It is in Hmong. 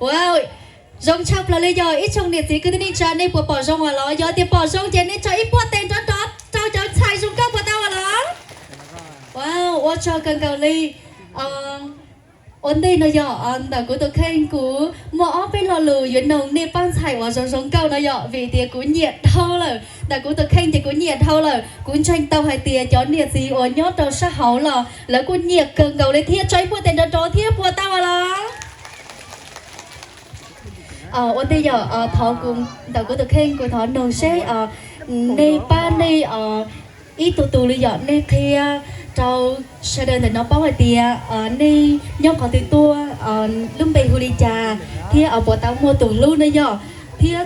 Wow, zoo tshaj plaws li yog ib tsoom niam txiv kwv tij neej tsa, nej puas pom zoo as los? Yog tias pom zoo ces nej tso ib puag tes nrov nrov rau cov ntxhais zoo nkauj puas tau as los? Wow, ua tsaug kawg nkaus li. Ua ntej no yog ntawm kuv tus kheej kuv muaj ob peb lo lus yuav noog nej pab ntxhais uas zoo zoo nkauj no yog vim tias kuv nyiam dhau lawm. Ntawm kuv tus kheej ces kuv nyiam dhau lawm. Kuv ntseeg tau hais tias cov niam txiv uas nyob rau sab hauv los lawv kuj nyiam kawg nkaus li thiab. Tso ib puag tes nrov nrov thiab puas tau as los? Ua ntej yog thov kuv, ntawm kuv tus kheej kuv thov noog seb nej pab nej ib tug tus li yog nej qhia rau sawv daws ntawm no paub hais tias nej nyob qhov twg tuaj, lub npe hu li cas, thiab puas tau muaj tus hlub na yog, thiab